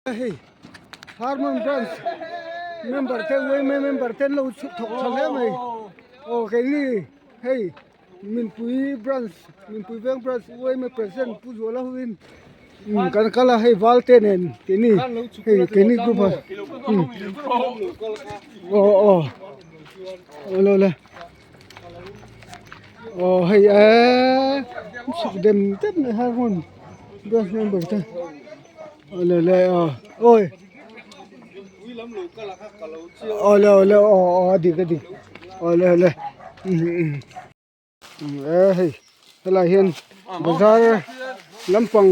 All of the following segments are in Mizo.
Hei Harmon branch member te yma member te an lo thawk tha hle mai aw keini hei Minpui branch Minpui veng branch yma president Pu Zuala hoin kan kal a hei Valte nen keini hei keini group a aw aw awle awle aw hei eee chhuk dem dem mai Harmon branch member te. Awle le aw awi awle awle aw aw a dik a dik awle awle e hei helai hian bazar lampang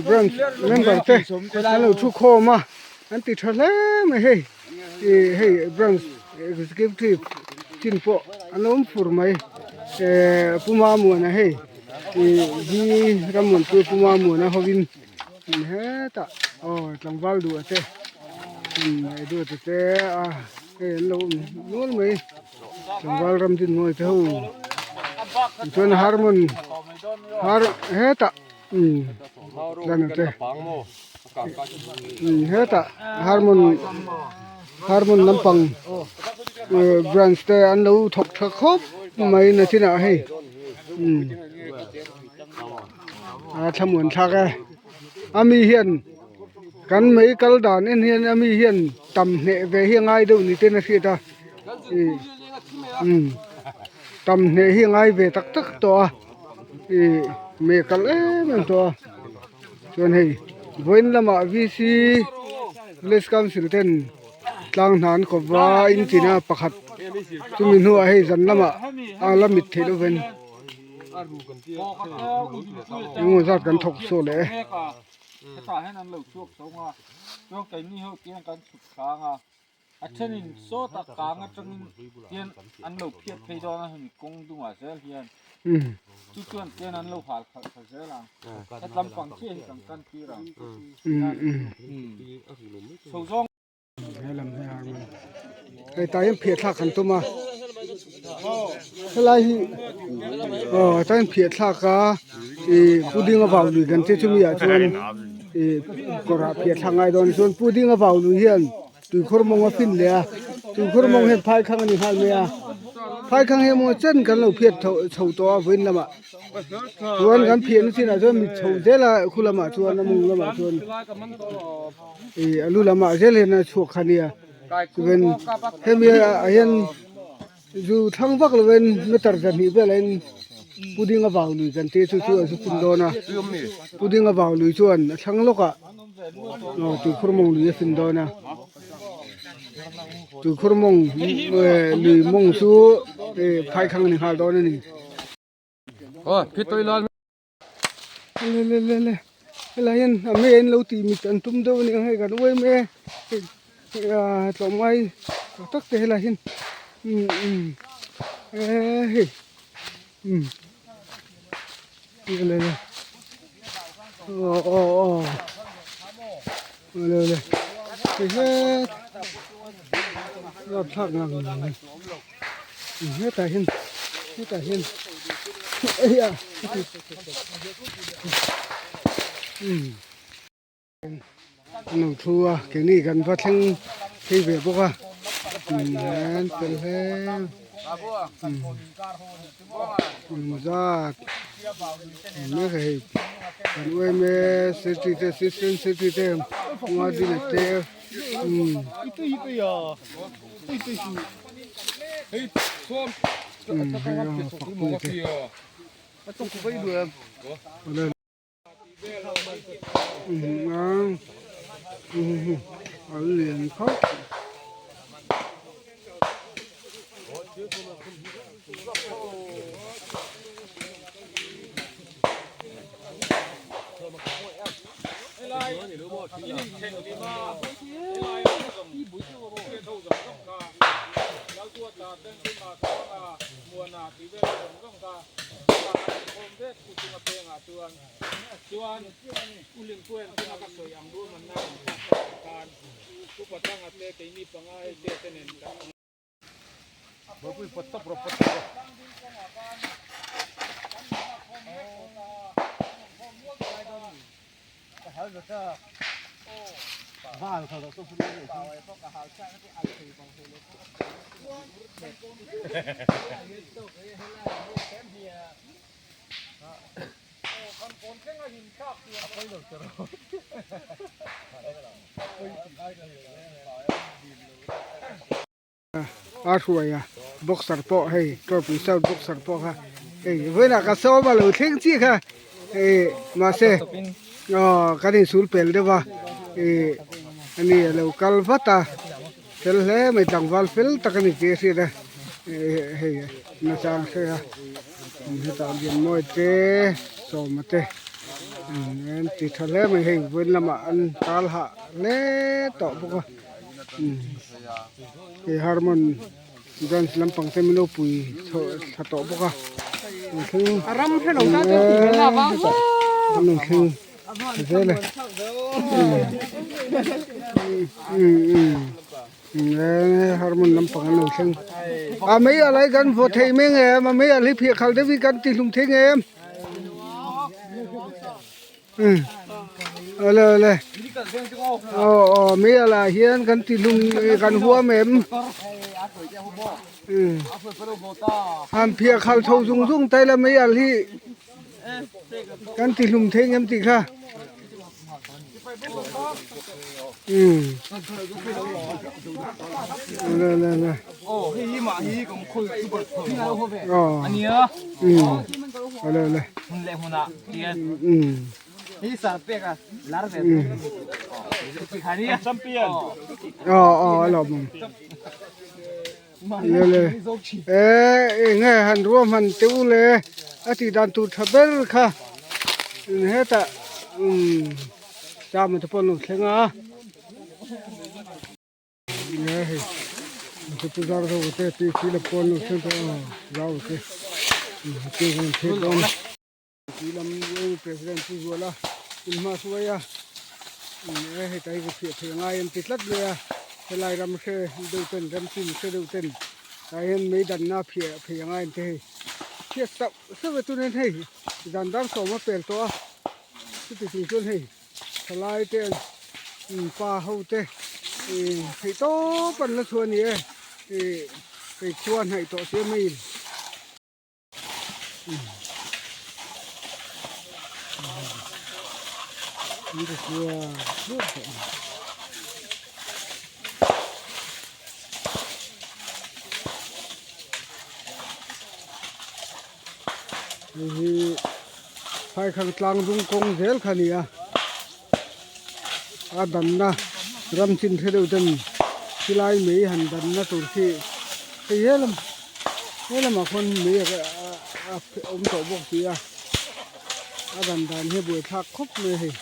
branch member te an lo thu khawm a an ti tha hle mai hei ih hei branch executive chin pawh an lo awm fur mai ehh Pu Mamuana hei ih V Rammuanpuia Pu Mamuana hovin. Hetah aw tlangval duh a te duh te te a hei an lo awm nual mai tlangval ram din mawi te ho tichuan harmon har hetah lan te hetah harmon harmon lampang branch te an lo thawk tha khawp mai nachinah hei. A thlamuan thlak e ami hian kan mei kal dan en hian ami hian tam hneh ve hi a ngai deuh ni ten a hriat a ih umm tam hneh hi a ngai ve tak tak tawh a ih mei a kal em em tawh a chuan hei vawiin lamah V C village council ten tlang hna an kawp va in china pakhat chumi hnuah hei zan lamah a la mit theih loh ven. Engemaw zat kan thawk saw leh e. Hetah hian an lo chhuak chho nga chuan keini ho tian kan chhuk thlang a a thenin sawtah kang atangin tian an lo phiat phei dawn a hemi kawng dungah zel hian chu chuan tian an lo hal khalh tha zel ang hetlam pang chiah hi kan kan tir ang chho zawng. Helam hi a ni hei tah hian phiah thlak kan tum a helai hi aw tah hian phiah thlak a ih pudding a vau lui kan tih chumi ah chuan ih kawr ah phiah thlak ngai dawn chuan pudding a vau lui hian tuikhur mawng a fin leh a tuikhur mawng hian phai khang a ni nghal mai a phai khang hi emaw chen kan lo phiat chho tawh a vawiin lamah. Chuan kan phiahna chinah chuan mit chho zel a khu lamah chuan a mawng lamah chuan ih a lu lamah zel hian a chhuak kha nia chuan hemi ah hian zu thlang vak lovin meter zahnih velah hian pudding a vau lui kan tih chu chu a zu pun dawn a pudding a vau lui chuan a thlang lawkah aw tuikhur mawng lui a fin dawn a tuikhur mawng lui mawng chu ih phai khang a ni nghal dawn a ni. Le le le le helai hian a mei an lo tih mit an tum deuh a ni ang hei kan uai mai a tlawmngai tak tak te helai hian umm umm eee hei umm le le le aw aw aw le le hei het rapthlak ngang mai. Hetah hian hetah hian eia umm an lo thu a keini kan va thleng phei ve bawk a umm an fel hle umm zat mek a hei kan yma secretary te assistant secretary te Ngadina te umm. A lian khawp. A hruai a boxer pawh hei trophy south boxer pawh kha hei vawiinah ka sawm a lo thleng chiah kha ih mahse aw kan insul pel deuh a ih ani a lo kal vat a fel hle mai tlangval fel tak a ni tih a hriat a ih hei nachang hre a hetah Lianmawi te Sawma te an ti tha hle mai hei vawiin lamah an tal hah hle tawh bawk a. Hei harmon branch lampang te min lo pui thla tawh bawk a thleng an rawn thleng zel e harmon lampang an lo thleng a mei a lai kan vaw thei mai nge a mei a hi phiah khal deuh hi kan ti hlum thei nge em. Awle awle aw aw mi a lah hian kan ti hlum kan huam em han phiah khal chho zung zung ta ila mei al hi kan ti hlum thei ngem tih kha awle awle awle aw awle awle. Enge han ruahman teh u le a tih dan tur tha ber kha hetah chama te pawh an lo thleng a. Nge hei chu zar zo te ti si la pawn lo thleng tawh a zau te te kan thek dawn ti lam president pu zuala in hma hruai a nge hei tai ka phiah thei ngai an ti tlat mai a helai ram hre deuh ten ram chin hre deuh ten tah hian mei danna phiah phei angai an ti hei phiah sauh sauh e chuan hei zan dar sawm a pel tawh a chuti chung chuan hei Thalai te pa ho te ih theih tawp an la chhuah a ni e ih hei khua hnaih tawh sia mai in. Hei hi Phaikhang tlang dung kawng zel kha a ni a a danna ram chin hre deuh ten silai mei han danna tur khi hei helam helamah khawn mei a awm tawh bawk si a a dan dan hi a buaithlak khawp mai a hei.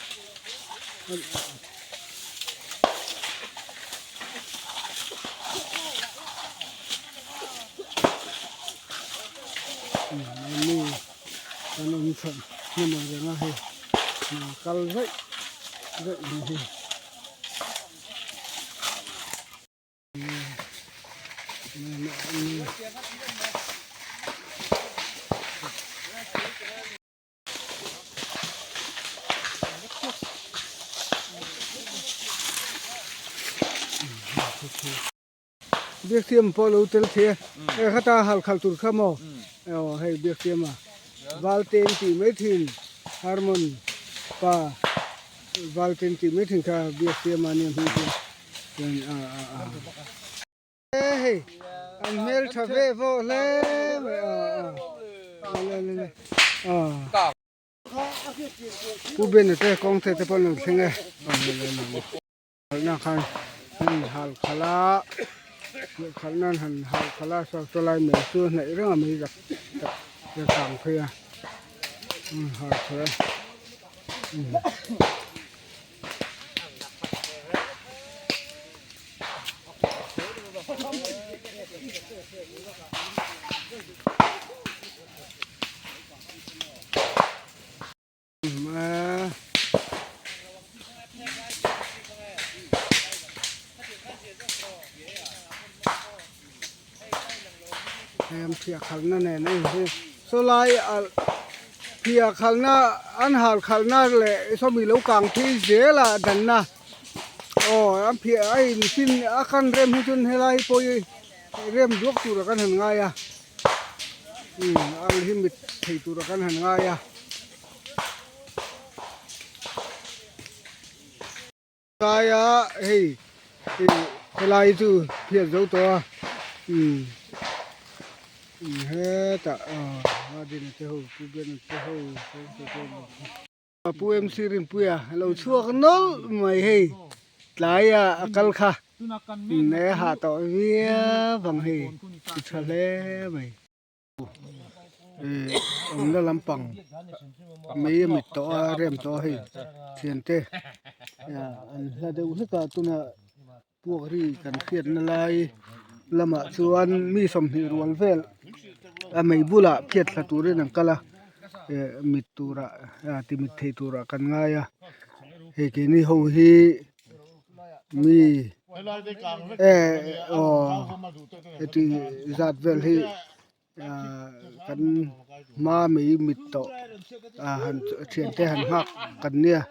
Mi kan awm chhan hnem ang reng a hei hna kal zaih zaih mai hi. Biaksiam pawh lo tel thei a hei khata hal khalh tur kha maw aw hei biaksiam a Valten tih mai thin Harmon pa Valten tih mai thin kha biaksiam a nia hming chu chuan a a a e hei an hmel tha ve vawh hle mai a a le le le a. Pu Bena te kawng te te pawh an lo thleng e aw le le le. Khalhna khan han hal khalh a khalh nan han hal khalh a saw saw lai mai chu hnaih reng a mai zak tak a kang phei a hal khalh a. Hei an phiah khalhna nen a inhring saw lai ah phiah khalhna an hal khalhna leh sawmi lo kang phei zel a danna. Aw an phiah a in fin a kan rem hi chuan helai pawh hi rem duak tura kan han ngai a umm ang hi mit thei tura kan han ngai a. Tlaia hei ih helai chu phiat zo tawh a umm hetah aw Madina te ho Pu Biana te ho. Pu MC Rinpuia a lo chhuak nawlh mai hei tlai a a kal kha ne hah tawh viau ang hei ti tha hle mai. Ih awmna lampang mei a mit tawh a rem tawh a hei thiante an hla deuh hlek a tunah Puak ri kan hriatna lai lamah chuan mi 20 rual vel a mei bulah phiat thla turin an kal a eh mit turah ah ti mit thei turah kan ngai a hei keini ho hi mi eh aw heti zat vel hi ah kan hma mei mit tawh ah han thiante han nghak kan nia.